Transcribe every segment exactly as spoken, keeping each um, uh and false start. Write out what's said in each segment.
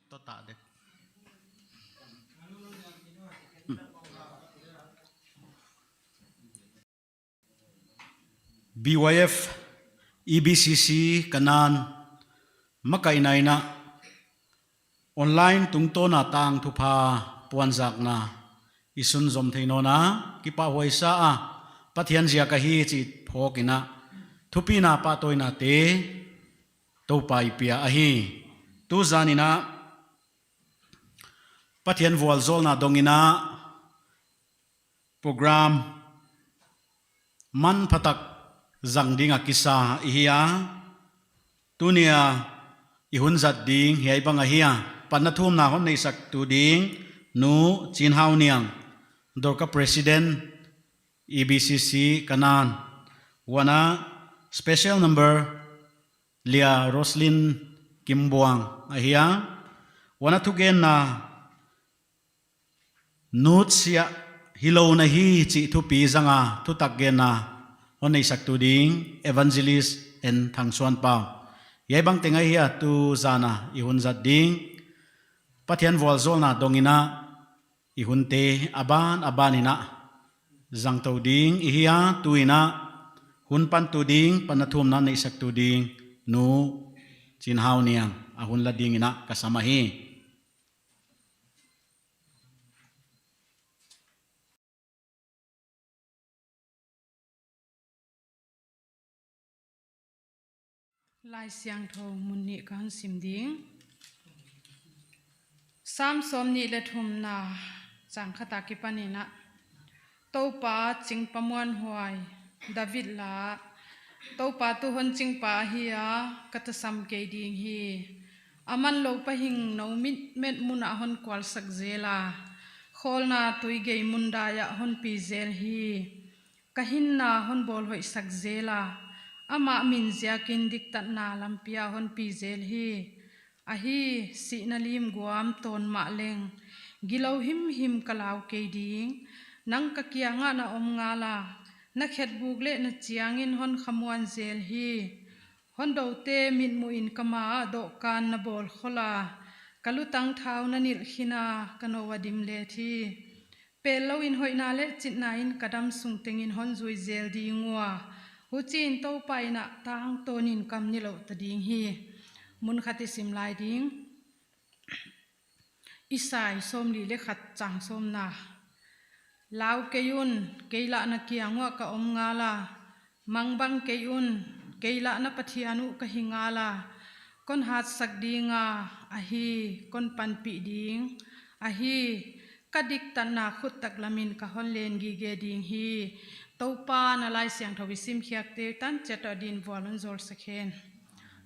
To ta dek. B Y F, E B C C, Kanan, makaihna in a online tungtawn a tangthupha puanzakna i sunzom thei nawn a, kipahhuai sa a, Pathian ziak ahi chih phawk in a, thupina pahtawina te Toupa i pia ahi. Tu zan in a Pathian vualzawlna dong in a program manphatak zang ding a kisa i hi a, tuni a i hun zat ding hiai bang ahi a, panna thumna hon neihsaktu ding Nu Chin Hau Niang, Dorka President, E B C C Kanan, huan a special number Lia Roslyn Kimbuang ahi a, huan a thugenna Nutsia hilou na hi chih thupi zang a thutak genna hon neihsaktu ding Evangelist N Thangsuanpau. Hiai bang teng ahi a tu zan a i hun zat ding Pathian vualzawlna dong in a i hunte a ban a ban in a zangtou ding i hi a, tu in a hun pantu ding, panna thumna neihsaktu ding Nu Chin Hau Niang a hun la ding in a ka sam ahi. Laisiangthou mun nih ka hon sim ding. Sam sawmnih leh thumna chang khat akipan in a, Toupa chingpa muanhuai, David la, Toupa tuh hon chingpa ahi a, ka tasam kei ding hi. A manlou pahing nou mitmet mun ah hon kualsak zel a, khawlna tuigei mun dai ah hon pi zel hi. Ka hinna hon bawlhoihsak zel a, amah min ziakin diktatna lampi ah hon pi zel hi. Ahi, sihna lim guam tawn mahleng, gilou himhim ka lau kei ding. Nang ka kiang ah na om ngal a, na khetbuk leh na chiang in hon khamuan zel hi. Hondoute mitmuh in ka ma ah dohkan na bawl khol a, ka lutang thau na nilh khin a, ka nou a dim let hi. Pellou in hoihna leh chitna in ka damsung teng in hon zui zel ding ua, huchiin Toupa in a tangtawn in ka om nilouh ta ding hi. Mun khat i sim lai ding. Isai sawmli leh khat chang sawmna. Lau kei un, kei lah na kiang uah ka om ngal a, mangbang kei un, kei lah na Pathian uh ka hi ngal a, kon hatsak ding a, ahi, kon panpih ding, ahi, ka diktatna khut taklam in ka hon len gige ding hi. Toupa na Laisiangthou i simkhiakte tan chiat a din vual hon zawlsak hen.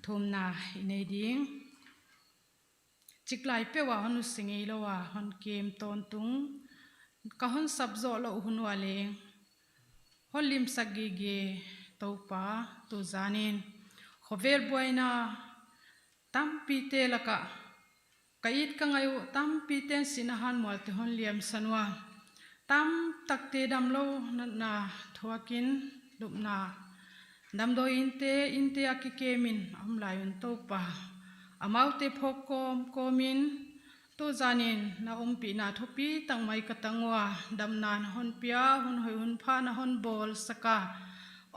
Thumna i nei ding. Chiklai peuh a hon nusia ngeilou a hon kem tawntung, ka hon sap zoh louh hun ua leng hon limsak gige Toupa, tu zan in khovel buaina tampite lak ah ka it ka ngai uh tampite'n sihna hanmualte hon liamsan ua, tamtakte damlou natna thuak in, lupna damdawi inte inte a kikem in a om lai un Toupa, amaute phawk kawmkawm in tu zan in na ompihna thupi tak mai ka tang ua, damna na hon pia, hun hoih hun pha na hon bawlsak a,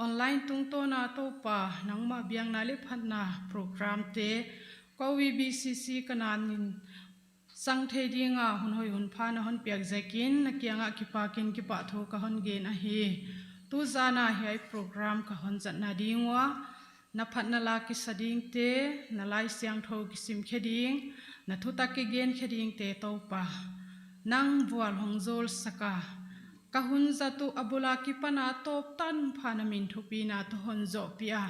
online tungtawn a Toupa nangmah biakna leh phatna programte kou E B C C Kanan in sang thei ding a hun hoih hun pha na hon piak ziakin na kiang ah kipak in kipahthu ka hon gen ahi. Tu zan a hiai program ka hon zatna ding ua, na phatna la kisa dingte, na Laisiangthou kisim khe ding, na thutak kigen khe dingte Toupa, nang vual hong zawlsak a, ka hun zat uh a bul a kipan a tawp tanpha na min thupina toh hon zohpih a,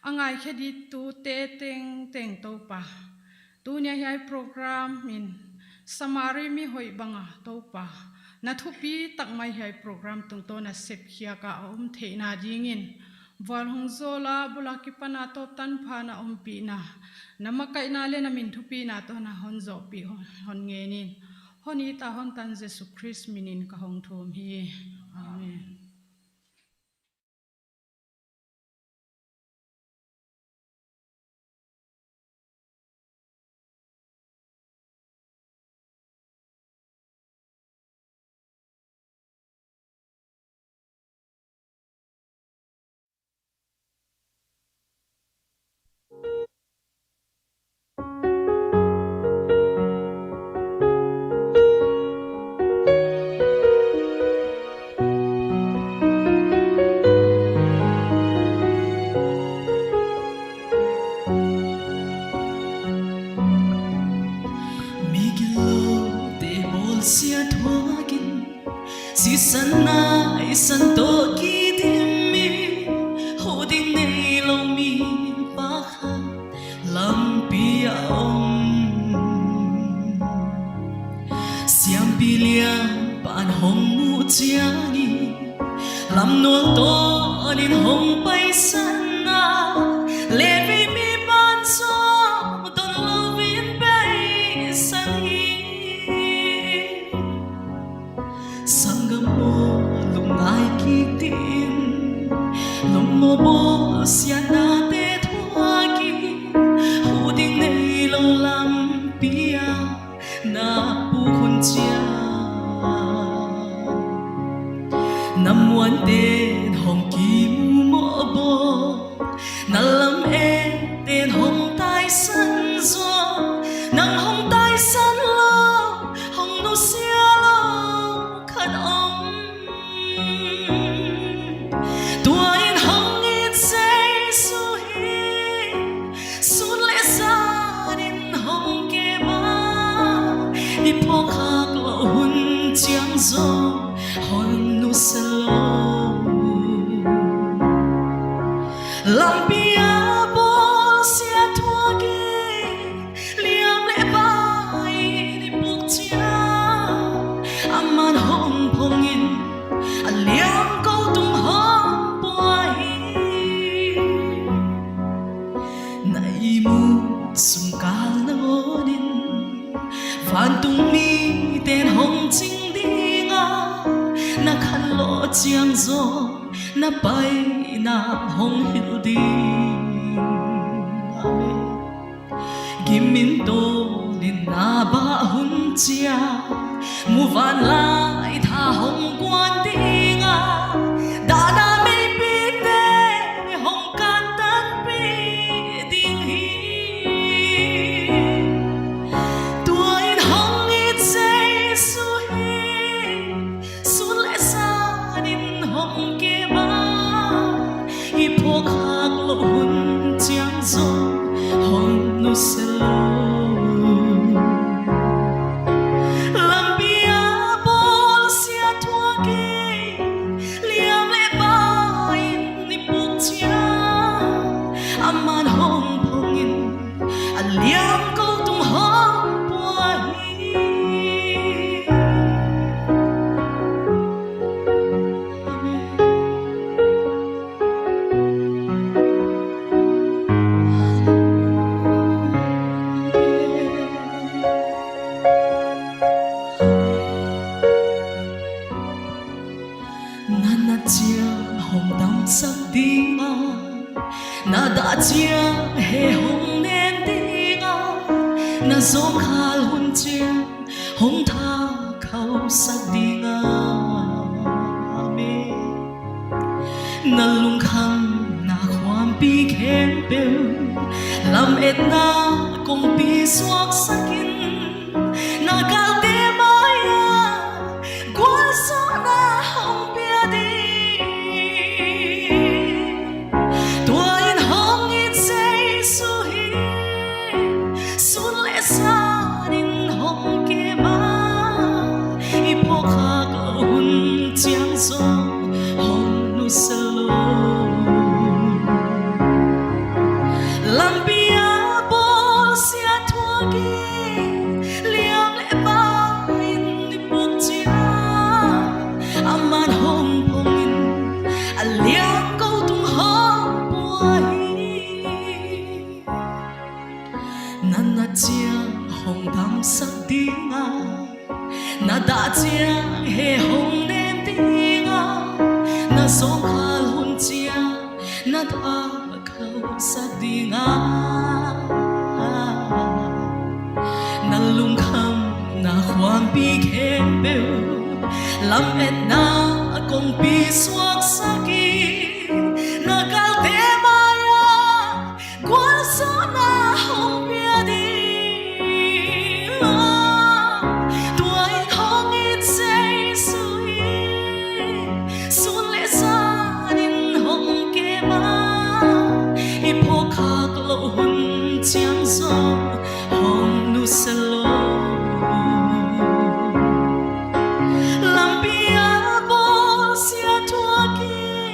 a ngaikhe ditute tengteng Toupa, tuni a hiai program in Samari mi hoih bang a Toupa, na thupi tak mai hiai program tungtawn a sepkhiak a a om theihna ding in vual hong zawl a, bul a kipan a tawp tanpha na ompihna, na makaihna leh na min thupina toh na hon zohpih hon ngen in, hon it a hon tan Jesu Khrist min in ka hong thum hi. Amen. hong paisan a, Levi mi bansa dong lou in paisan hi. Sanggam aw, lungngai kik in, lungmawh bawlsiatnate thuak in, huh ding neilou lampi ah na puk hun chiang, na muanten hong kimu mawhbawl, na lameten hong taisan zaw, nang hong taisan lou, hong nusia lou khat om. Tua in hong it Jesu hi, sun leh zan in hong kem a, i phawk khak lou hun chiang zaw hon nusia lou. Lampi ah bawlsiat thuak in, liam leh bai in i puk chiang, aman hong phong in, a liam kou tung hong pua hi. Na ihmu sung kal nangawn in, vantung miten hong ching ding a, na khanlawh chiang zaw na paina hong hilh ding. Amen. Gim in tawl in na bah hun chiang, muvanlai tha hong kuan ding a, dahna meipite hong kantanpih ding hi. Tua in hong it Jesu hi, sun leh zan in hong kem a, i phawk khak lou hun chiang zaw hon nusia lou. Lampi ah bawlsiat thuak in, liam leh bai in i puk chiang, aman hong phong in, a liam kou tung hong pua hi. Na nat chiang hong damsak ding a, na dah chiang he hong nem ding a, na zawngkhal hun chiang hong tha khauhsak ding a. Amen. Na lungkhamna khuampi khempeuh, lametna kongpi suaksak in, na galte mai ah gualzawhna hong pia ding. Tua in hong it Jesu hi, sun leh zan in hong kem a, i phawk khak lou hun chiang zaw hong nusia lou. Lampi ah bawlsiat thuak in, liam leh bai in i puk chiang, aman hong phong in, a liam kou tung hong pua hi. Na nat chiang hong damsak ding a, na dah chiang he hong nem ding a, na zawngkhal hun chiang na tha khauhsak ding a. Na lungkhamna khuampi khempeuh, lametna kongpi suaksak in, na galte mai ah gualzawhna hong pia ding. Tua in hong it Jesu hi, sun leh zan in hong kem a, i phawk khak lou hun chiang zaw hong nusia lou. Lampi ah bawlsiat thuak in,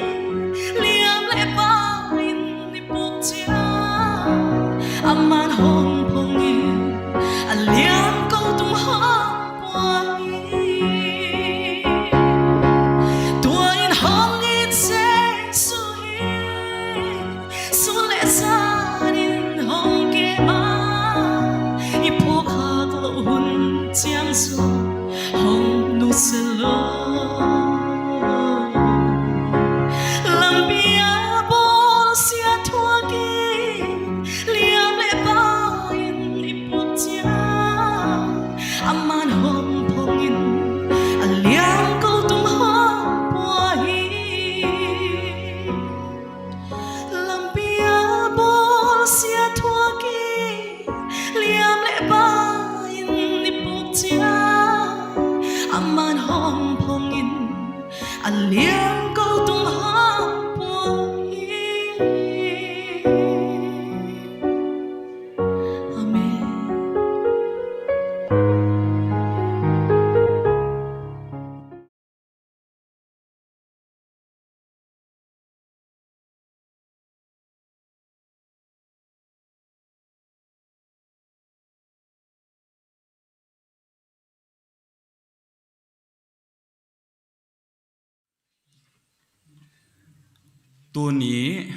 Tuni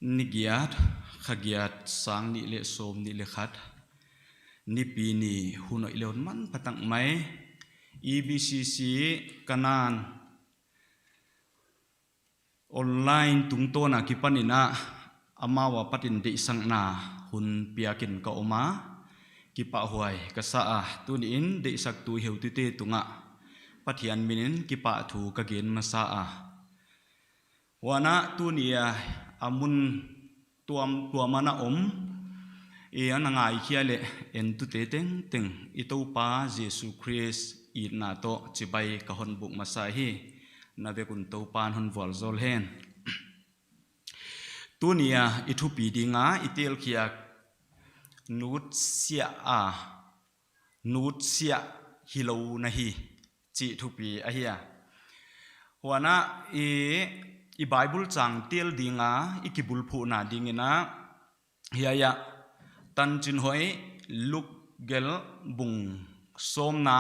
ni giat, kha giat, sang nih leh sawm nih leh khat, Nipi ni, hun hoih leh hun manpha tak mai, E B C C Kanaan online tungtawn a kipan in a, amau apat in deihsakna hun piak in ka om a, kipahhuai ka sa a, tuni in deihsaktu heutute tungah Pathian min in kipahthu ka gen masa a. Huan a tuni a, a mun tuam, tuam a na om, i a na ngaikhia leh entute tengteng, i Toupa Jesu Khrist itna toh chibai ka hon buk masa hi. Na vek un Toupa'n hon vualzawl hen. Tuni a i thupi ding a i telkhiak, nutsiah a, nutsiah hilouna hi, chih thupi ahi a. Huan a i, i Bible chang tel ding a i kibulphuhna ding in a, hiai a, Tanchinhoih Luke gelh bung sawmna,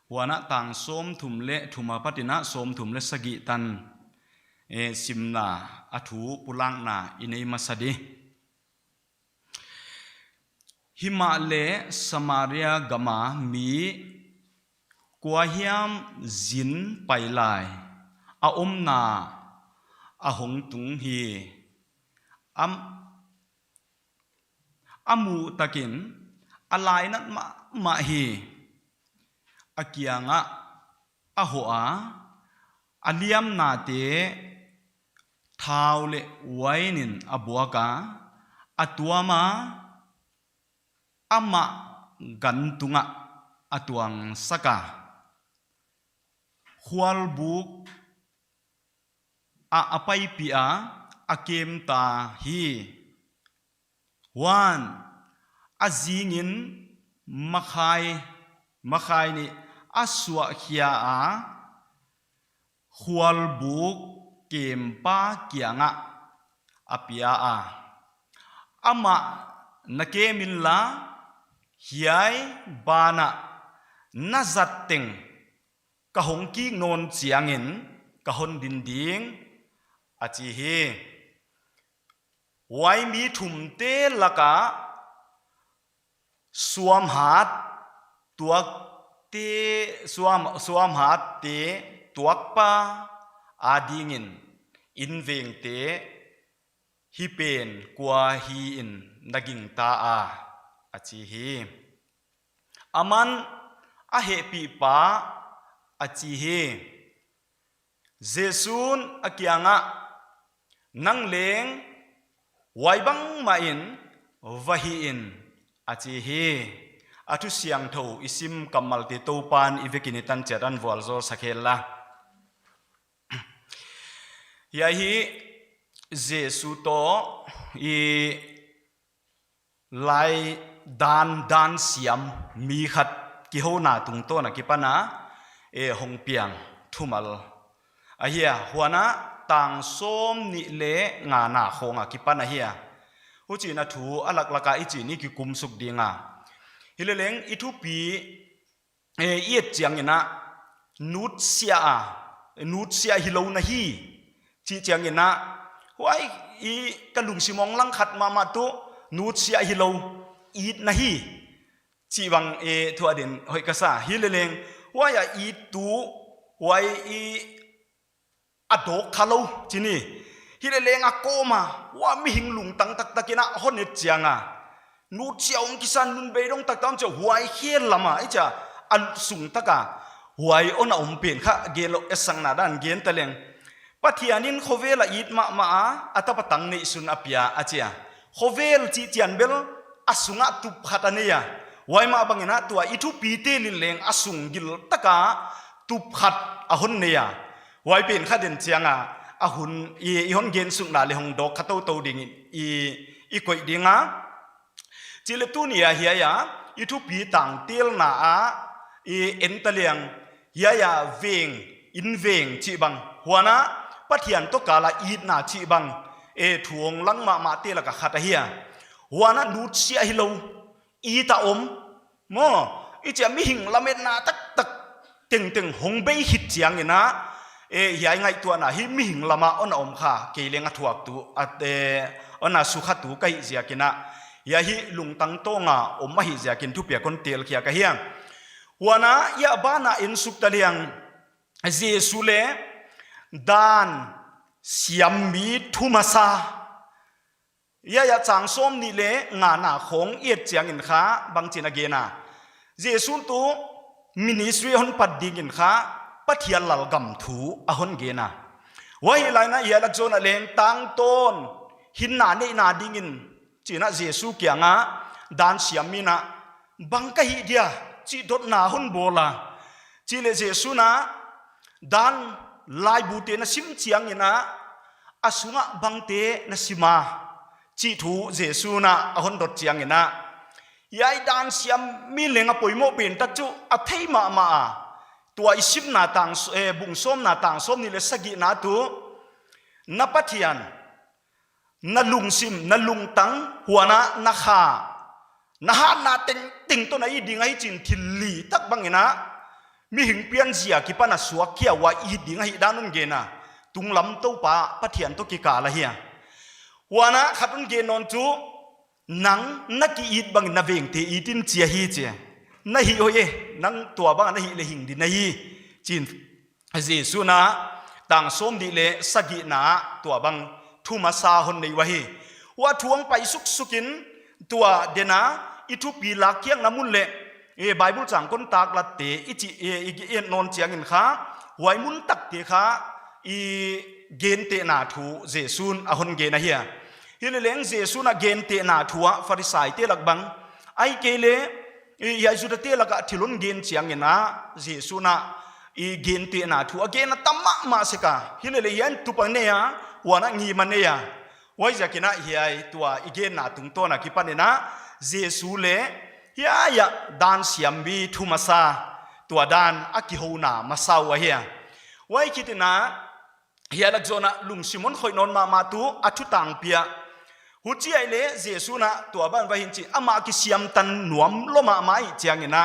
huan a tang sawmthum leh thum apat in a sawmthum leh sagih tan, eh, simna, a thu pulakna i nei masa di. Himahleh Samaria gam a mi kuahiam zin pai lai, a omna a hong tung hi. Am, a muh tak in a lainat mahmah hi. A kiang ah a hoh a, a liamnate thau leh uain in a buak a, a tuam a, amah gan tungah a tuangsak a, khualbuk ah a paipih a, a kem ta hi. Huan a zing in makhai, makhai nih a suahkhia a, khualbuk kempa kiang ah a pia a, amah, na kem inla, hiai ban ah na zat teng ka hong kik nawn chiang in ka hon din ding, a chi hi. Huai mi thumte lak ah suamhat tuakte, suam, suamhatte tuakpa ading in invengte, hi pen kua hi in na gingta a, a chi hi. Aman a hehpihpa a chi hi. Jesu'n a kiang ah, nang leng huai bangmah in va hih in, a chi hi. A thu siangthou i sim kammalte Toupa'n i vek in i tan chiat in vualzawl sak hen la. Hiai hi Jesu toh i lai dan, dan siam mi khat kihouna tungtawn a kipan a, e, hong piang thumal ahi a. Huan a tang sawmnih leh ngana khawng a kipan ahi a. Huchi'n a thu a laklak a i chih in i kikum suk ding a. Hileleng i thupi, e, i et chiang in a, nutsiah a, nutsiah hilouna hi, chih chiang in a, huai i ka lungsim hong langkhat mahmah tuh, nutsiah hilou, itna hi, chih bang, e, thu a din hoih ka sa. Hileleng, huai a ittu, huai i a dawk kha lou, chi ni. Hileleng a kawm a, huai mihing lungtang taktak in a hon et chiang a, nutsiah hong kisa, nun beidong taktak om chiang a, huai khel lam a, i chia, a sung tak a, huai hon a om pen kha, gen lou, e, sangna dan gen ta leng. Pathian in khovel a it mahmah a, a tapa tang neihsun a pia, a chi a. Khovel chih chiang bel a sung ah tup khat a nei a. Huai mah bang in a tua i thupite lin leng a sung gil tak a tup khat a hon nei a. Huai pen kha den chiang a, a hun i, i hon gen sukna leh hong dawk kha toutou ding in i, i koih ding a. Chih leh tuni a hiai a, i thupi tangtelna a, i en ta leng, hiai a veng, inveng chih bang. Huan a Pathian toh kal a itna chih bang, e, thu hong lang mahmahte lak a khat ahi a. Huan a nutsiah hilou, it a om, maw, i chia mihing lametna taktak tengteng hong bei khit chiang in a, E, hiai ngaihtuahna hi mihing lama hon om kha, kei leng a thuaktu, a, e, hon a sukhatu ka hih ziakin a. Hiai hi lungtang tawnga om ahih ziakin thupiak kon tel khia ka hi a. Huan a, hiai banah en suk ta leng, Jesu leh dan siammi thu masa. Hiai a chang sawmnih leh ngana khong i et chiangin kha bangchi'n a gen a. Jesu tuh ministry hon pat dingin kha Pathian lalgam thu a hon gen a. Huai hilai in a hiai lak zawn a leng tangtawn hinna neihna dingin chi'n a Jesu kiangah dan siammi'n a bang ka hih dia chih dotna hon bawl a. Chih leh Jesu'n a dan laibute na sim chiangin a, a sungah bangte na sim a chih thu Jesu'n a hon dot chiangin a. Hiai dan siammi leng a poimoh pen tak chu a thei mahmah a. Tua i simna tang s-, e, bung sawmna tang sawmnih leh sagihna tuh, na Pathian, na lungsim, na lungtang, huan a na kha, na hatna tengteng toh na it ding ahi chi'n thil li tak bangin a, mihing pianzia kipan a suak khia ua it ding ahihdan hon gen a, tunglam Toupa Pathian toh kikal ahi a. Huan a khat hon gen nawn chu, nang na ki-it bangin na vengte it in chi ahi chi. Na hih hoih e, nang tua bang na hih leh hing ding na hi chi'n Jesu'n a tang sawmnih leh sagihna tua bang thu masa hon nei uhi. Huai thu hong pai suksukin tua den a i thupi lakkhiakna mun leh, e, Bible chang kon taklatte i chih, e, i, i et nawn chiangin kha, huai mun takte kha i gentehna thu Jesu'n a hon gen ahi a. Hileleng Jesu'n a gentehna thu a Pharisaite lak bang, ahihkeileh, i, hiai Judate laka thil hon gen chiangin a, Jesu'n a i gentehna thu a gen a tam mahmah sek a. Hileleng hiai tup a nei a, huan a ngim a nei a. Huaiziakin a hiai tua i genna tungtawn a kipanin a, Jesu leh hiai a dan siammi thu masa, tua dan a kihouna masa uh ahi a. Huai khitin a, hiai lak zawn a lungsim hon khoih nawn mahmah tuh a thutangpi a. Huchi ahihleh Jesu'n a tua bang va hih in chi, amah kisiamtan nuam lou mahmah ahih chiangin a.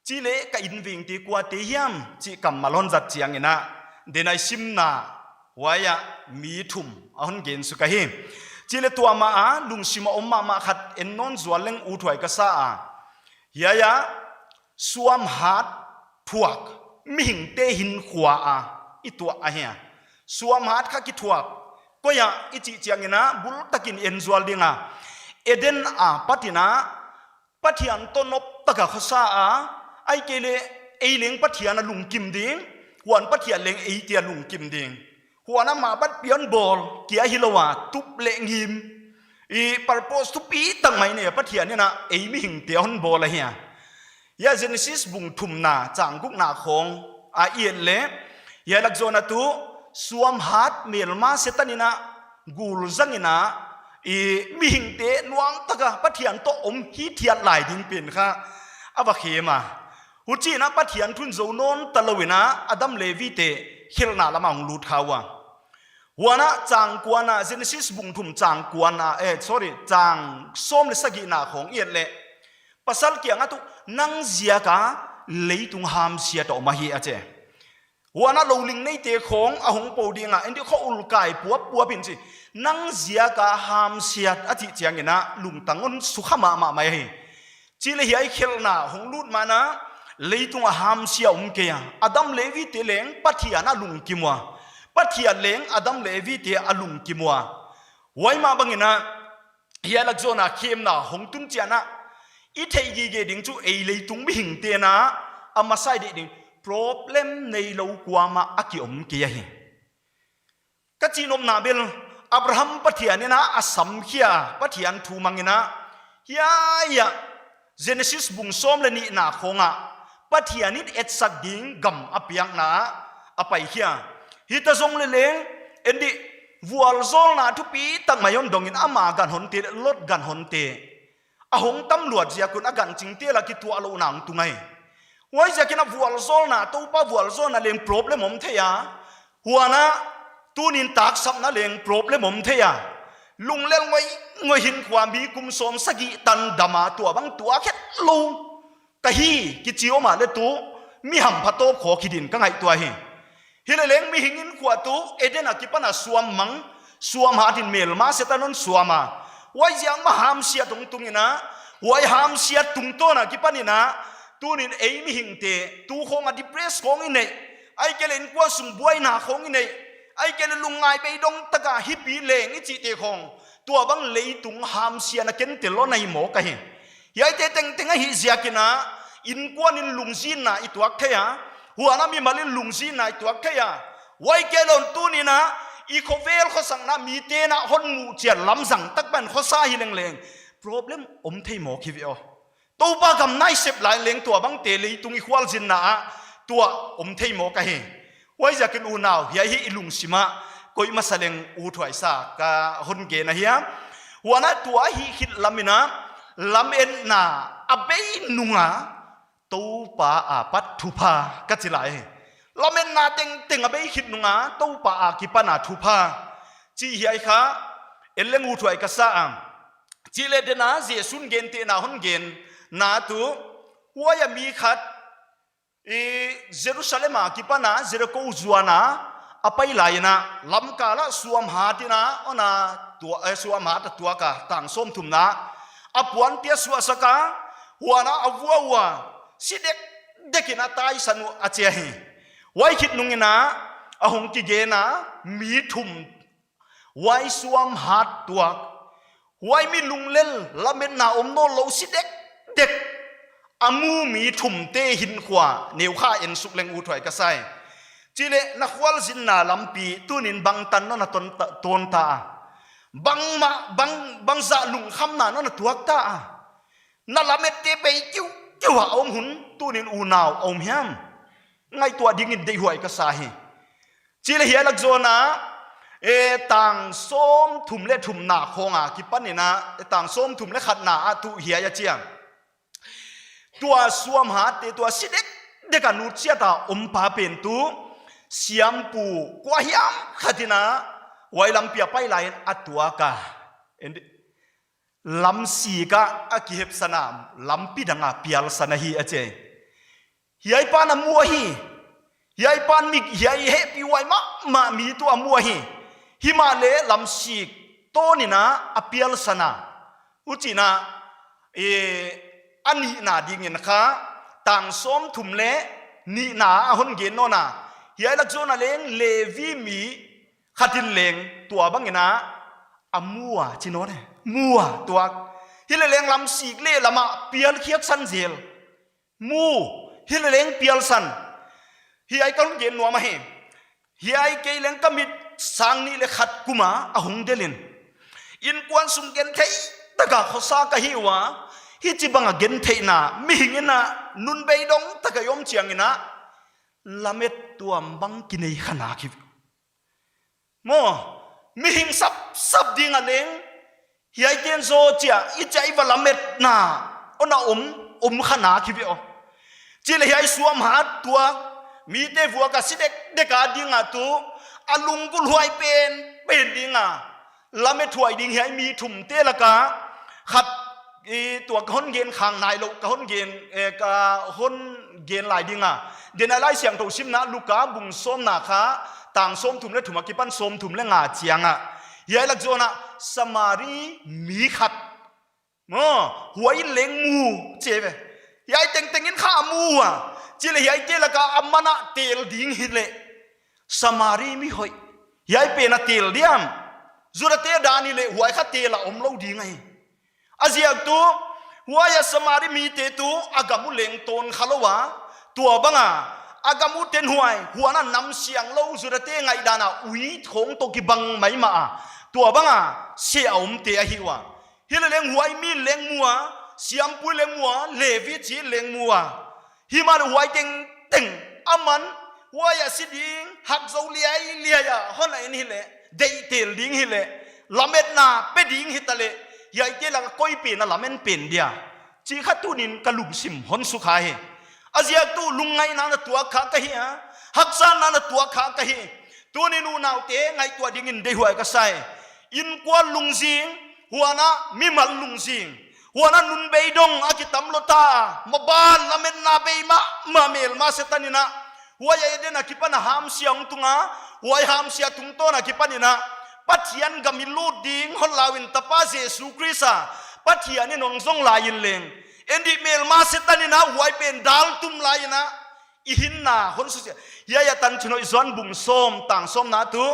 Chih leh ka invengte kuate hiam chih kammal hon zat chiangin a, den a i simna huai a mi thum a hon gen suk ahi. Chih leh tua mah a lungsim a om mahmah khat en nawn zual leng uthuai ka sa a. Hiai a suamhat thuak, mihingte hinkhua a i tuah ahi a. Suamhat kha kithuak, koi a i chih chiangin a bultakin en zual ding a. Eden a patin a Pathian toh nop taka khosa a, ahihkeileh ei leng Pathian a lungkim ding, huan Pathian leng eite a lungkim ding. Huan a mah bat pian bawl kia hilou a, tup leh ngim, i purpose thupi tak mai nei a Pathian in a ei mihingte a hon bawl ahi a. Hiai Genesis bung thumna chang gukna khong a i et leh, hiai lak zawn a tuh suamhat melma Setan in a gul zangin a, i mihingte nuam taka Pathian toh om hithiat lai ding pen kha a va khem a. Huchiin a Pathian thu in zou nawn ta louin a Adam leh Evi te khelhna lam a hong lut kha ua. Huan a chang kuana, Genesis bung thum chang kuana, eh, sorry, chang sawm leh sagihna khong i et leh, pasal kiang a tuh, nang ziak a leitung hamsiat a om ahi a chi. Huan a louling neite khong a hong pou ding a, en di kho ul kai puappuap in chi. Nang ziak a hamsiat a chih chiangin a lungtang hon sukha mahmah mai hi. Chih leh hiai khelhna hong lut ma in a leitung a hamsia om kei a. Adam leh Evi te leng Pathian a lungkim ua. Pathian leng Adam leh Evi te a lungkim ua. Huai mah bangin a, hiai lak zawn a khemna hong tun chiang a, i theih gige ding chu ei leitung mihingte'n a, a masa a deih ding problem neilou kuamah a ki om kei ahi. Ka chihnopna bel, Abraham Pathian in a a sam khia, Pathian thu mang in a, hiai a, Genesis bung sawm leh nihna khong a, Pathian in etsak ding gam a piakna a pai khia. Hita zong leh leng, en di, vualzawlna thupi tak mai hon dongin ama ganhonte, Lot ganhonte a hong tam luat ziak un a ganchingte lak a kituahlouhna hong tung ahi. Huaiziakin a vualzawlna, Toupa vualzawlna leng problem om thei a. Huan a tuni'n taksapna leng problem om thei a. Lunglel ngoingoi hinkhua mi kum sawm sagih tan dam a tua bang tuak khetlou ka hi kichi om a leh tuh mi hampha tawp khawk hi ding ka ngaihtuah hi. Hileleng mihing in kuatu Eden a kipan a suam mang, suam hat in melma Setan hon suam a. Huaiziak mah hamsiat hong tung in a, huai hamsiat tungtawn a kipan in a, tunin ei mihingte, tu khong a depress khong i nei, ahihkeileh innkuan sung buaina khong i nei, ahihkeileh lungngai beidong taka hipi leng i chihte khong, tuabang leitung hamsiatna ken tel lou na hi mawk ahi. Hiaite tengteng ahih ziakin a, innkuan in lungzinna i tuak thei a, huan a mimal in lungzinna i tuak thei a. Huai kei lou in tunin a, i khovel khosakna mite'n a hon muh chiat lamzang tak bang khosa hi lengleng, problem om thei mawk hi ve aw. Toupa gam na i sep lai leng tuabangte leitung i khualzinna ah, tua om thei mawk ahi. Huaiziakin unau, hiai hi i lungsim ah koih masa leng uthuai sa ka hon gen ahi a. Huan a tua hi khit lam in a, lametna a bei nung a, Toupa apat thupha ka chi lai hi. Lametna tengteng a bei khit nung a, Toupa akipan a thupha. Chih hiai kha, en leng uthuai ka sa a. Chih leh dena, Jesu'n gentehna hon genna tu, huai a mi khat, i Jerusalem a kipan a, Jeriko zuan a, a pai lai in a, lamkal ah suam hat in a, hon a tua, eh, suam hat a tuak a, tang sawmthumna, a puanpi a suahsak a, huan a a vua ua, si dekdek in a taisan uh a chi ahi. Huai khit nung in a, a hong kigen a, mi thum, huai suam hat tuak, huai mi lunglel lametna om nawnlou si dekdek a mu mi thumte hinkhua neu kha en suk leng uthuai ka sa hi. Chih leh na khualzinna lampi tunin bangtan non a ton ta, ton ta a. Bangmah, bang, bangzah lungkhamna non a tuak ta a. Na lamette bei kiukiu a om hun tunin unau a om hiam? Ngaihtuah dingin deihhuai ka sa hi. Chih leh hiai lak zawn a, eh, tang sawmthum leh thumna khong a kipan in a, eh, tang sawmthum leh khatna ah tu hiai a chi a. Tua suam hatte tua si dekdek a nutchiat a om pa pen tu, siampu kua hiam khat in a, huai lampi a pai lai in a tuak a. En di, lamsik ah a kihepsan a, lampi dang a pialsan ahi a chi. Hiai pa'n a mu ahi. Hiai pa'n mi, hiai hehpihhuai mahmah mi tu a mu ahi. Himahleh lamsik tawn in a a pialsan a. Huchiin a, eh, a nihna dingin kha, tang sawmthum leh nihna a hon gen nawn a. Hiai lak zawn a leng Levi mi khat in leng tuabang in a, a mu a chi nawn e. Mu a tuak. Hileleng lamsik leh lam a pial khiaksan zel. Mu, hileleng pialsan. Hiai ka hon gen nuam ahi. Hiai kei leng ka mit sang nih leh khat kum a a hong delh in. Innkuan sung genthei taka khosa ka hi ua. Hichibang a gentheihna, mihing in a nun beidong taka i om chiang in a, lamet tuam bang kinei kha nak hi. Maw, mihing sapsap ding a leng, hiaite'n zaw chia, i chia i va lametna, hon a om, om kha nak hi ve aw. Chih leh hiai suam hat tuak, mite vuak a si dekdek a ding a tu, a lunggulhhuai penpen ding a, lamethuai ding hiai mi thumte lak a, khat, i tua ka hon gen khang nailou, ka hon gen, eh, ka hon gen lai ding a. Dena Laisiangthou simna Luka bung sawmna kha, tang sawmthum leh thum a kipan sawmthum leh nga chiang a. Hiai lak zawn a Samari mi khat. Maw, huai in leng mu, chi ve. Hiai tengteng in kha a mu a. Chih leh hiaite lak a aman a tel ding hileh. Samari mi hoih. Hiai pen a tel diam. Judate dan hileh huai kha tel a omlou ding ahi. A ziak tu, huai a Samari mite tu, a gam uh leng tawn kha lou a, tuabang a, a gam uh tenhuai, huan a namsiang lou, Judate ngaihdan a ui khong toh kibang maimah a, tuabang a, seh a omte ahi ua. Hileleng huai mi leng mu a, siampu leng mu a, Levi chi leng mu a. Himahleh huai tengteng, aman, huai a si ding, hak zou liailiai a, hon a en hileh, deihtel ding hileh, lametna pe ding hitaleh, hiaite lak a koi pen a lamen pen dia. Chih kha tunin ka lungsim hon sukha hi. A ziak tu lungngaihna na tuak kha ka hi a, haksatna na tuak kha ka hi. Tunin unaute ngaihtuah dingin deihhuai ka sa hi. Innkuan lungzing, huan a mimal lungzing. Huan a nun beidong a kitam lou ta, maban lametna bei mahmah melma Setan in a. Huai a Eden a kipan a hamsia hong tung a, huai hamsia tungtawn a kipan in a, Pathian gam i lut ding hon lau in, tapa Jesu Khrist a Pathian in hong zong lai in leng, en di, melma Setan in a huai pen dal tum lai in a, i hinna hon susia. Hiai a Tanchin Hoih Johan bung sawm tang sawmna tuh,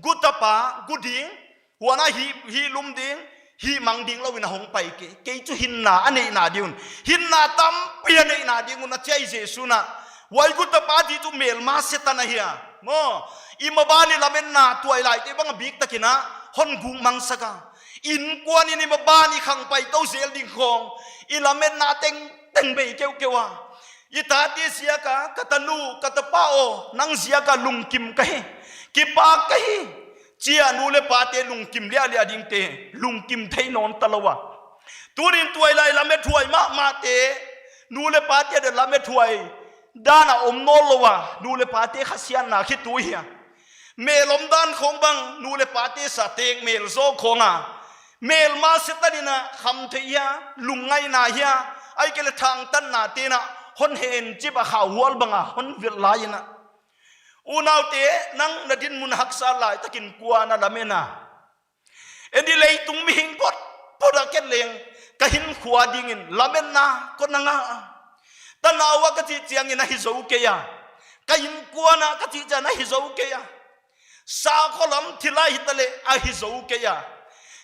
gu tapa, gu ding, huan a hih, hih lum ding, hih mang ding lou in a hong pai kei. Kei chu hinna a neihna ding un, hinna tampi a neihna ding un a chi a Jesu'n a. Huai gu tapa chih chu melma Setan ahi a. Maw, i maban i lametna tuailaite bang a biktak in a hon guk mang sak a. Innkuan in i maban i khang pai tou zel ding khong, i lametna tengteng bei keuhkeuh a. I tate ziak a, ka tanu, ka tapa aw, nang ziak a lungkim ka hi, kipak ka hi, chi a nu leh pate lungkim liahliah dingte, lungkim thei nawn ta lou a. Tuni'n tuailai lamethuai mahmahte, nu leh pate a lamethuai dan a om nawn lou a, nu leh pate khasiatna khitui hi a. Mel omdan khong bang, nu leh pate sa tek mel zaw khong a, melma Setan in a khamtheih hia, lungngaihna hia, ahihkeileh thangtatna te'n a hon henchip a, khauhual bang a hon vilh lai in a. Unaute, nang na dinmun haksa laitak in kua'n a lamen a? En di, leitung mihing phot phot a kei leng, ka hinkhua ding in lametna kon a ngah a. Tanau a ka chih chiang in a hi zou kei a, ka innkuan a ka chih chiang a hi zou kei a, sakhaw lam thil a hita leh a hi zou kei a.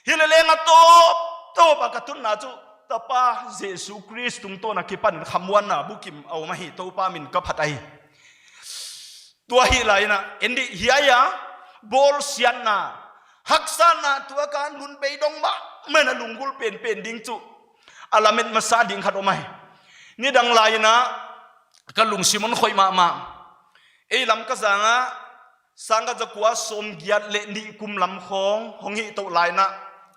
Hileleng a tawptawp a ka tunna chu tapa Jesu Khrist tungtawn a kipan in khamuanna bukim a om ahi. Toupa min ka phat ahi. Tua hi lai in a, en di, hiai a bawlsiatna, haksatna tuak a nun beidong mahmah in a lunggulh penpen ding chu a lamet masa ding khat om ahi. Nidang lai in a ka lungsim hon khoih mahmah. Ei lam ka zang a, sangkhat zakua sawmgiat leh nih kum lam khong hong hih tou lai in a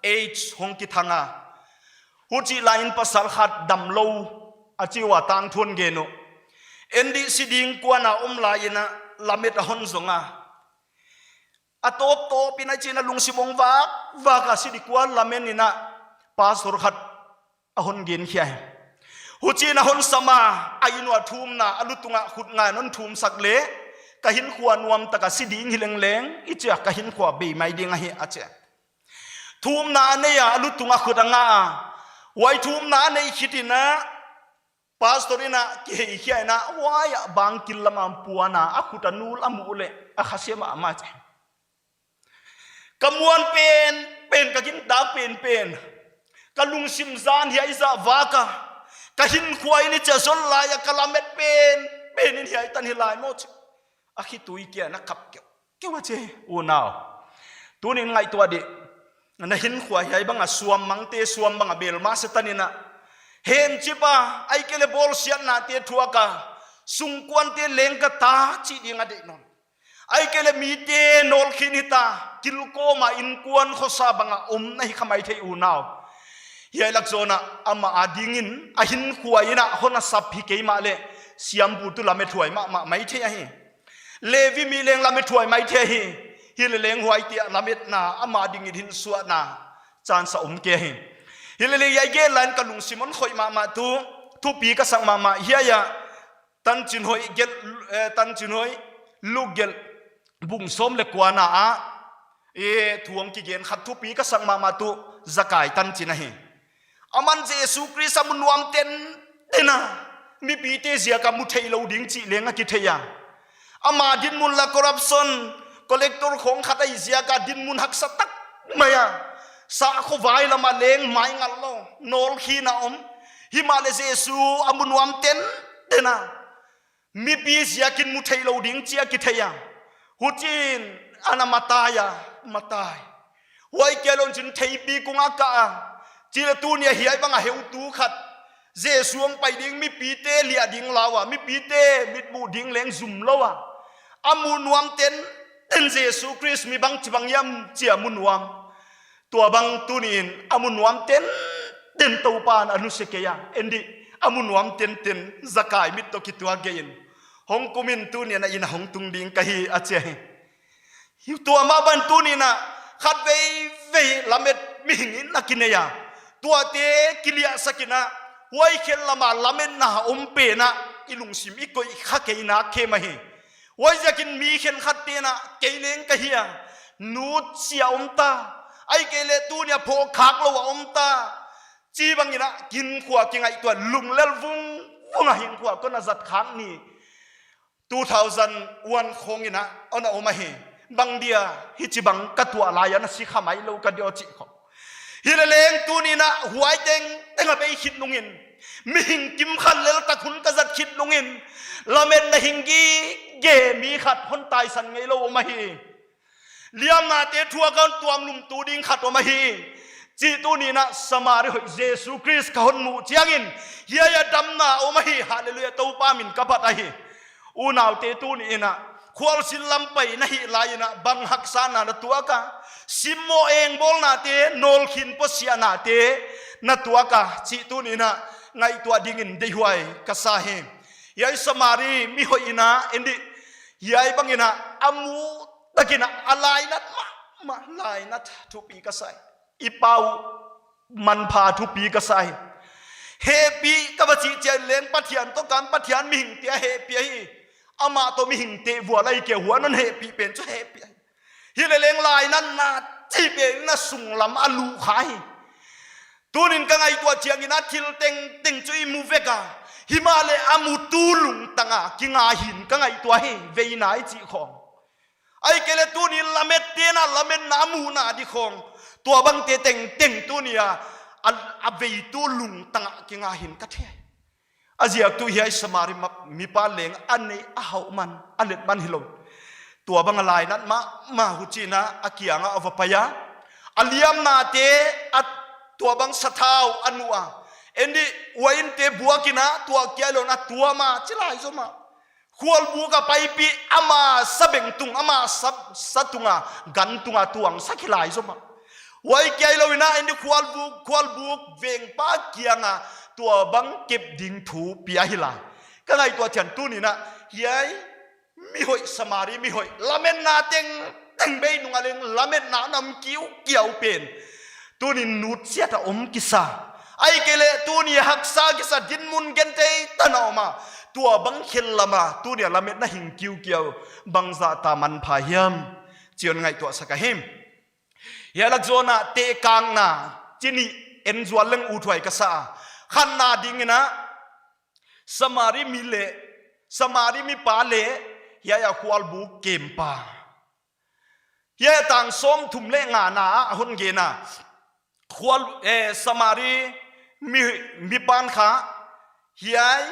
AIDS hong kithang a. Huchih lai in pasal khat damlou a chi ua tangthu hon gen uh. En di, si ding kuan a om lai in a lamet a hon zong a. A tawptawp in a chi in a lungsim hong vakvak a, si di kuan lamen in a pastor khat a hon genkhia hi. Huchi'n a hon sam a, a inn ua thumna, a lutung ah khut ngai in hon thumsak leh, ka hinkhua nuamtak a, si ding hi lengleng, i chi a, ka hinkhua bei mai ding ahi, a chi a. Thumna a nei a, a lutung ah khut a nga a. Huai thumna a nei khit in a, pastor in a kihei khia in a, huai a bangkil lam a puan a, a khut a nul a muh leh, a khasia mahmah chi. Ka muan penpen, ka gintak penpen, ka lungsim zan hiai zah vak a, ka hinkhua in i chi a zol lai a, ka lamet penpen in hiai tan hi lai maw chi. A khitui kia in a kap keuhkeuh a chi, unau. Tuni'n ngaihtuah di, na hinkhua hiai bang a suammangte, suam bang a melma Setan in a henchip a, ahihkeileh bawlsiatnate thuak a, sungkuante leng ka ta chih ding a deih nawn. Ahihkeileh mite nawlkhin hita, kilkawm a, innkuan khosa bang a om na hi kha maithei, unau. Hiai lak zawn a amah a ding in a hinkhua in a hon a sap hi kei mahleh, siampu tuh lamethuai mahmah maithei ahi. Levi mi leng lamethuai maithei ahi. Hileleng huaite a lametna, amah ding in hinsuahna chance a om kei ahi. Hileleng hiai gen lai in ka lungsim hon khoih mahmah tuh, thupi ka sak mahmah, hiai a Tanchin Hoih gelh, eh, Tanchin Hoih, Luk gelh, bung sawm leh kuana ah, eh, thu hong kigen khat thupi ka sak mahmah tuh, Zakai tanchin ahi. Aman Jesu Khrist a mu nuam tenten a, mipite ziak a mu theilou ding chih leng a kithei a. Ama dinmun lah corruption, collector khong khat ahih ziak a dinmun haksa tak mai a. Sakhaw vai lam a leng mai ngal lou, nawlkhin a om. Himahleh Jesu a mu nuam tenten a, mipi ziak in mu theilou ding chih a kithei a. Huchiin ana matai a, matai. Huai kia lou in chin theipi kung a kah a. Chih leh tuni a hiai bang a heutu khat, Jesu hong pai ding, mipite liah ding lau a, mipite mitmuh ding leng zum lou a, a mu nuam tenten Jesu Khrist mi bangchibang hiam chih a mu nuam. Tuabang tuniin a mu nuam tenten Toupan a nusia kei a, en di, a mu nuam tenten Zakai mit toh kituak gei in, hong kum in tuniin a inn ah hong tung ding ka hi, a chi hi. Tua mah bang tuniin a khatveivei lamet mihing in a kinei a, tuate kiliahsak in a, huai khel lam a lametna om pen a i lungsim i koih kha kei nak khe mah hi. Huaiziakin mi khenkhatte'n a, kei leng ka hi a, nutsia om ta, ahihkeileh tuni a phawk khak lou a om ta, chih bangin a, hinkhua kingaihtuah, lunglel vungvung a hinkhua kon a zat khak ni, two thousand one khawng in a, hon a om ahi. Bang dia, hichibang ka tuah lai a na si kha mai lou ka diam chih khawng. Hileleng tuni in a, huai tengteng a bei khit nungin, mihing kimkhat lel tak hun ka zat khit nungin, lametna hing gige mi khat hon taisan ngei lou om ahi. Liamnate thu a kon tuam lumtu ding khat om ahi, chih tuni in a Samari hoih Jesu Khrist ka hon muh chiangin, hiai ah damna om ahi, hallelujah, Toupa min ka phat ahi. Unaute, tuni in a, khualzin lam pai na hih lai in a, bang haksatna na tuak a, simmoh engbawlnate, nawlkhin posiahnate na tuak a, chih tuni in a, ngaihtuah dingin deihhuai ka sa hi. Hiai Samari mi hoih in a, en di, hiai bangin a, a mu takin a, a lainat mahmah, lainat thupi ka sa hi. I pau manpha thupi ka sa hi. Hehpih ka va chih chiang leng Pathian toh kan, Pathian mihingte a hehpih ahi. Amah toh mihingte vual ahi kei, huan hon hehpih pen chu hehpih ahi. Hileleng lainatna chih pen in a sunglam a luh kha hi. Tunin ka ngaihtuah chiangin a thil tengteng chu i mu vek a, himahleh a mutu lungtang a kinga hi'n ka ngaihtuah hi, veina i chih khawng. Ahihkeileh tuni lamette'n a, lametna a muhna di khawng, tuabangte tengteng tuni a, a, a veitu lungtang a kinga hi'n ka thei. A ziak tuh hiai Samari ma-, mipa leng a neih a hauh man, a let man hilou. Tuabang a lainat mahmah, huchiin a, a kiang ah a va pai a. A liamnate, a tuabang sathau a nuh a. En di, uainte buak in a, tua kia lou in a tuam a, chi lai zom a. Khualbuk a paipih, ama sabengtung, ama sa, satung a, gantung a tuang sa hi lai zom a. Huai kia lou in a, en di khualbuk, khualbuk vengpa kiang a, tuabang kep ding thu pia hi lai. Ka ngaihtuah chiang tuni in a, hiai, mi hoih Samari, mi hoih. Lametna tengteng bei nung a leng, lametna a nam kiukiau pen. Tunin nutsiat a om kisa. Ahihkeileh tuni a haksa kisa dinmun genthei tan a om a. Tuabang khellam a, tuni a lametna hing kiukiau. Bangzah ta manpha hiam. Chih hon ngaihtuah sak ahi. Hiai lak zawn a tehkakna, chih nih en zual leng uthuai ka sa. Khatna dingin a, Samari mi leh, Samari mipa leh, hiai a khualbuk kempa. Hiai a tang sawmthum leh ngana ah a hon gen a. Khual, eh, Samari mi, mipa'n kha, hiai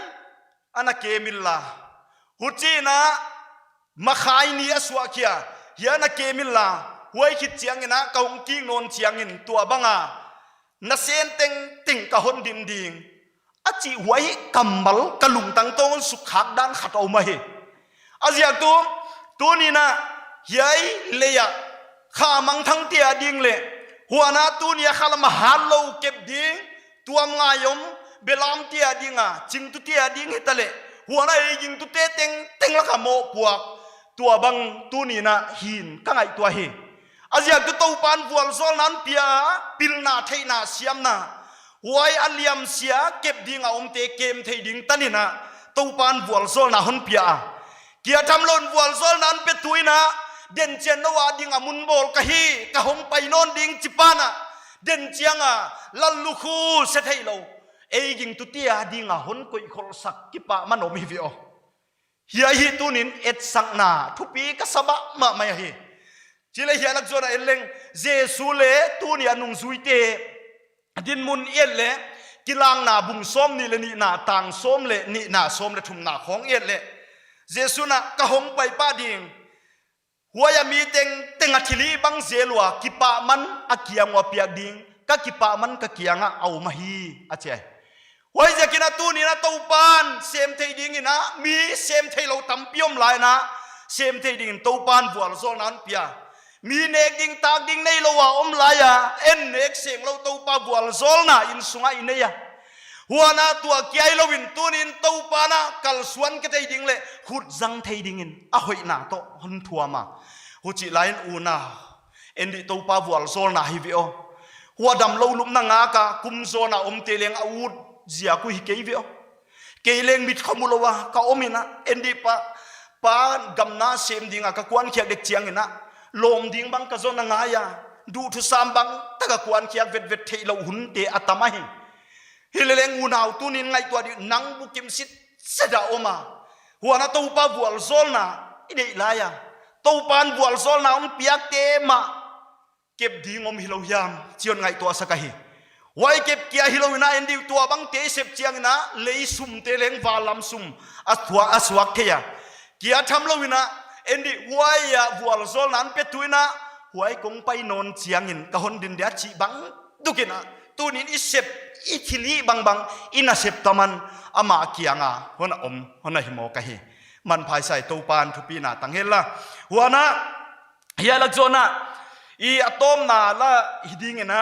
ana kem inla. Huchiin a, makhai nih a suah khia, hiai ana kem inla. Huai khit chiangin a, ka hong kik nawn chiangin tuabang a, na sen tengteng ka hon din ding. A chih huai kammal ka lungtang toh hon sukkhak dan khat a om ahi. A ziak tuh, tuni in a, hiai lei ah, kha mangthangte ading leh, huan a tuni a khalam a hatlou kep ding, tuam ngai om, belamte ading a, chingtute ading hitaleh, huan a ei gingtute tengteng lak a mohpuak, tuabang tuni in a hi'n ka ngaihtuah hi. A ziak tuh Toupa'n vualzawlna hon pia, pilna theihna siamna. Huai a liamsia kep ding a omte kem thei ding tanin a, Toupa'n vualzawlna hon pia a. Kia tham lou in vualzawlna hon pe tuin a, den chiang nou ading a mun bawl ka hi, ka hong pai nawn ding chi pa'n a, den chiang a, lal lukhu se theilou. Ei gingtute ading a hon koih khol sak kipahman om hi ve aw. Hiai hi tunin etsakna thupi ka sa mahmah mai ahi. Chih leh hiai lak zawn a en leng, Jesu leh tuni a nungzuite dinmun i et leh, Kilangna bung sawmnih leh nihna, tang sawm leh nihna, sawm leh thumna khawng i et leh, Jesu'n a ka hong pai pah ding. Huai a mi tengteng a thilhih bang zel ua, kipahman a kiang ua piak ding, ka kipahman ka kiang ah a om ahi, a chi a. Huaiziakin a tuni in a Toupa'n sem thei dingin a, mi sem theilou tampi om lai in a, sem thei dingin Toupa'n vualzawlna hon pia. Mi nek ding tak ding neilou a om lai a, en nek senglou Toupa vualzawlna innsung ah i nei a. Huan a tua kia lou in tunin Toupa'n a kalsuan khe thei ding leh, khut zang thei dingin, a hoihna toh hon thuam a. Huchih lai in unau, en di Toupa vualzawlna hi ve aw. Hua damlou lupna ngak a kum zawn a omte leng a ut ziak uh hi kei ve aw. Kei leng mit kha mu lou a ka om in a, en di pa, Pa gam na sem ding a ka kuankhiak dek chiangin a, lawm ding bang ka zon a ngai a, duhthusam bang tak a kuankhiak vetvet theihlouh hunte a tam ahi. Hileleng unau, tunin ngaihtuah dih, nang bukim sitset a om a, huan a Toupa vualzawlna i neih lai a, Toupa'n vualzawlna hon piakte mah kep ding om hilou hiam chih hon ngaihtuahsak ahi. Huai kep kia hilou in a, en dih, tuabangte i sep chiangin a, lei sumte leng vanlam sum a thua a suak thei a. Kia thamlou in a, en dih, huai a vualzawlna hon petu in a, huai kong pai nawn chiangin ka hon din dia chih bang tuk in a, tunin i sep, i thilhih bangbang, i nasep taman amah kianga hon a om, hon a hi mawk ahi. Manpha i sa i, Toupa'n thupina tang hen la. Huan a, hiai lak zon a, i a tawpna la hi dingin a,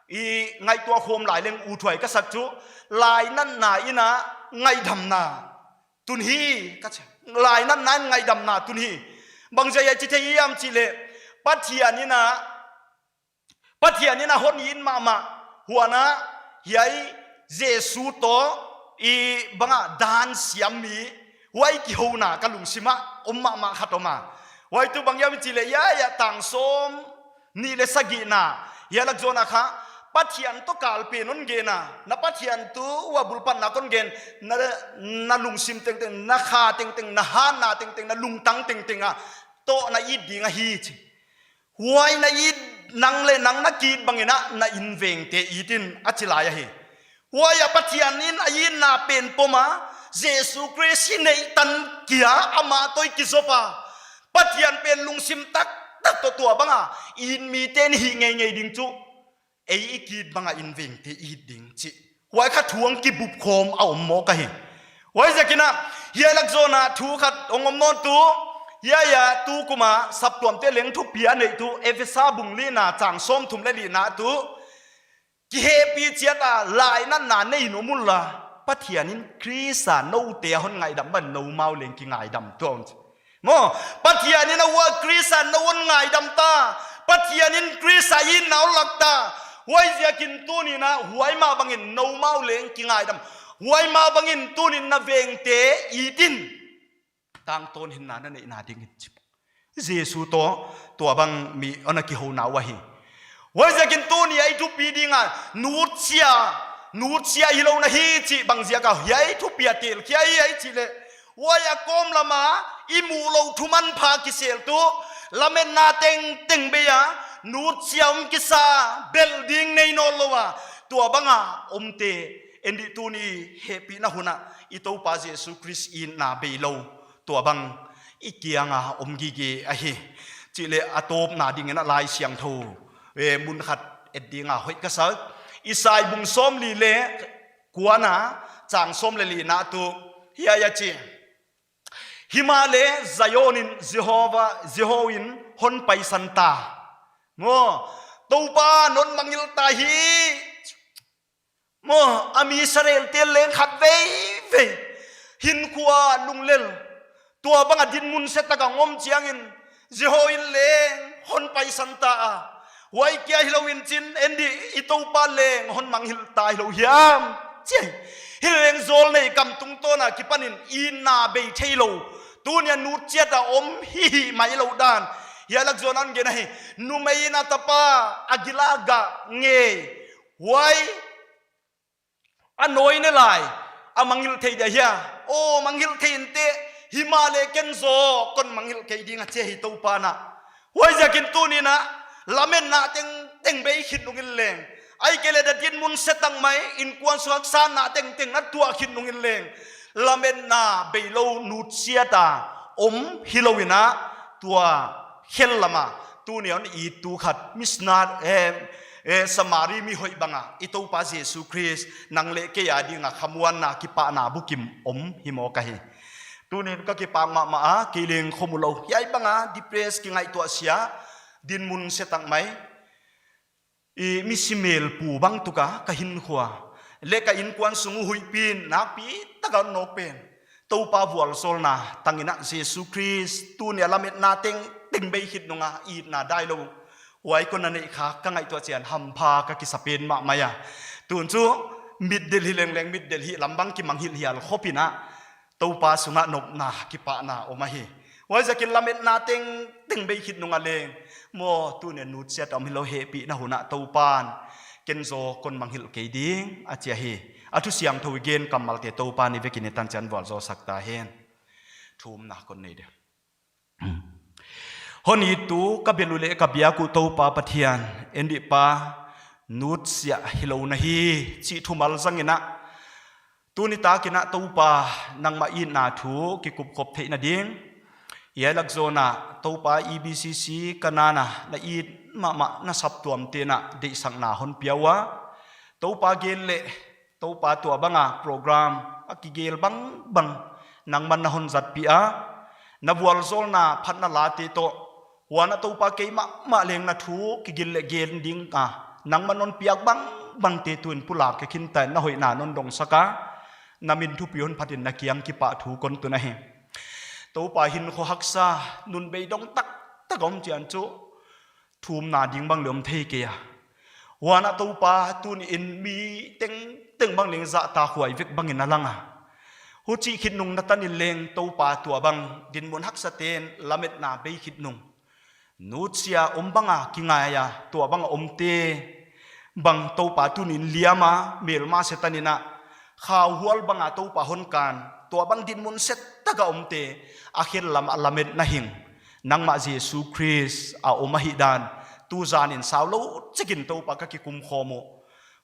i ngaihtuah khawm lai leng uthuai ka sak chu, lainatna in a ngaihdamna tun hi, ka chi. Lainatna in ngaihdamna tun hi. Bangziak a chi thei hiam chih leh, Pathian in a, Pathian in a hon it mahmah, huan a, hiai Jesu toh, i bang a dan siam mi, huai kihouna ka lungsim a om mahmah khat om a. Huai tuh bang hiam chih leh, hiai a tang sawm nih leh sagihna, hiai lak zon a kha, Pathian toh kalpen hon gen a, na Pathian tuh huai bulpatna kon gen, na, na lungsim tengteng, na kha tengteng, na hatna tengteng, na lungtang tengteng a, toh na it ding ahi chi. Huai na it, nang leh nang na ki-it bangin a, na invengte it in, a chi lai ahi. Huai a Pathian in a itna pen pom a, Jesu Khrist i neih tan kia, amah toh i kizop a, Pathian pen lungsim taktak toh tuabang a it mite'n i hih ngeingei ding chu, ei i ki-it bang a invengte it ding chih. Huai kha thu hong kibup khawm a om mawk ahi. Huaiziakin a, hiai lak zon a thu khat hong om nawn tuh, hiai a tukum a saptuamte leng thupi a neih tuh, Efesa bung lina chang sawmthum leh lina tuh, kihehpih chiat a lainatna nei in om un la, Pathian in Khrist a noute a hon ngaihdam bang noumau leng kingaidam tuan. Maw, Pathian in a huai Khrist a nou hon ngaihdam ta, Pathian in Khrist a itna hon lak ta, huaiziakin tunin a huai mah bangin noumau leng kingaidam, huai mah bangin tunin na vengte it in, tangtawn hinna na neihna dingin chi. Jesu toh tuabang mi hon a kihouna uh ahi. Huaiziakin tuni a i thupi ding a, nutsia, nutsia hilou na hi chih bangziak a hiai thupi a tel kia i hi chih leh, huai a kawm lam a i muhlouh thu manpha kisel tuh, lametna tengteng bei a, nutsia om kisa, belh ding nei nawnlou a, tuabang a omte, en dih, tuni hehpihna hun a i Toupa Jesu Khrist itna beilou, tuabang i kianga om gige ahi. Chih leh a tawpna dingin a Laisiangthou, eh, mun khat et ding a hoih ka sa. Isai bung sawmli leh kuana chang sawm leh lina tuh, hiai a chi. Himahleh Zion in Jehovah, Jehovah in hon paisan ta. Maw, Toupa'n hon mangngilh ta hi. Maw, a mi Israelte leng khat veivei hinkhua lunglel, tuabang a dinmun se tak a hong om chiangin, Jehovah in leng hon paisan ta a. Huai kia hilou in chin, en dih, i Toupa leng hon mangngilh ta hilou hiam chi. Hileleng zawlnei kam tungtawn a kipanin itna bei theilou, tuni a nutchiat a om hihihmai lou dan, hiai lak zon a hon gen ahi. Numei in a tapa a gil a gah ngei, huai a nawi ne lai, a mangngilh thei dia hia? Aw, mangngilh thei inteh, himahleh ken zaw kon mangngilh kei ding a chi hi Toupa'n a. Huaiziakin tuni'n a, lametna tengteng bei khit nungin leng, ahihkeileh na dinmun se tak mai, innkuan sung haksatna tengteng na tuah khit nungin leng, lametna beilou nutchiat a om hilou in a, tua khel lam a tuni a hon ittu khat, missionary, eh, eh, Samari mi hoih bang a i Toupa Jesu Khrist nang leh kei a ding a khamuanna, kipahna bukim om hi mawk ahi. Tuni'n ka kipak mahmah a, kei leng khomulou hiai bang a depress, kingaihtuah sia, dinmun se tak mai, i misi mel pu bang tuk a ka hinkhua leh ka innkuan sung uh huihpi in nakpi tak a hon nawk pen, Toupa vualzawlna tang in a, Jesu Khrist tuni a lametna tengteng bei khit nung a itna dailou, huai kon a neih kha ka ngaihtuah chiang hampha ka kisa pen mahmah a. Tun chu mitdelh hi lengleng mitdelh hi lam bang kimangngilh hial khop in a, Toupa sungah nopna, kipahna om ahi. Huaiziakin lametna tengteng bei khit nung a leng, maw, tuni'n nutsiat om hilou hehpihna hun ah Toupa'n, "Ken zaw kon mangngilh kei ding," a chi ahi. A thu siangthou i gen kammalte Toupa'n i vek in i tan chiat vualzawl sak ta hen. Thumna kon nei ding. Hon it uh, ka bel uh leh ka biak uh Toupa Pathian, en dih Pa, nutsiat hilou na hi, chih thumal zang in a, tuni tak in a Toupa, nangmah itna thu kikupkhop theihna ding, hiai lak zawn ah Toupa, E B C C ka na na, na it mahmah na saptuamte'n a deihsakna hon pia ua. Toupa gel leh, Toupa tuabang a program a kigel bangbang nangman na hon zatpih a, na vualzawlna phatna late toh, huan a Toupa keimah mah leng na thu kigil leh gen ding a nangman hon piak bangbangte tuin pulak khe khin ta in, na hoihna hon dong sak a, na min thupi hon phat in na kiang kipahthu kon tun ahi. Toupa, hinkhua haksa, nun beidong taktak om chiang chu, thumna ding bang leng om thei kei a. Huan a Toupa, tuni'n mi tengteng bang leng zahtakhuai vek bang in a lang a. Huchi khit nung na tan in leng Toupa tuabang dinmun haksate'n lametna bei khit nung, nutsiat om bang a kingai a, tuabang a omte bang Toupa tuni'n liam a, melma se tan in a, khauhual bang a Toupa hon kan, tuabang dinmun se tak a omte, a khel lam a lametna hing, nangmah Jesu Khrist a om ahihdan, tuzan in saulou chik in Toupa ka kikum khawm uh.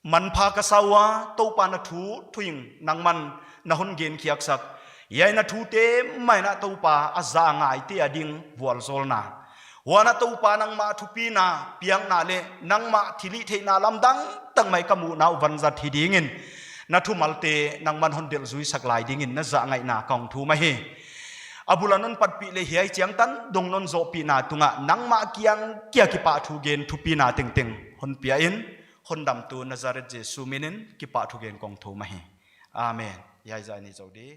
Manpha ka sa ua, Toupa na thu thuhing nangman na hon gen khiak sak. Hiai na thute mah in a Toupa a zah ngaite a ding vualzawlna, huan a Toupa nangmah thupina piakna leh nangmah thilhihtheihna lamdang tak mai ka muhna uh vanzat hi ding in, na thumalte nangman hon delh zui sak lai ding in na zahngaihna ka hon thum ahi. A bul a non patpih leh hiai chiang tan dong non zohpihna tungah nangmah kiang kia kipahthu gen thupina tengteng hon pia in, hon damtu Nazareth Jesu min in kipahthu gen ka hon thum ahi. Amen. Hiai zah i zou di.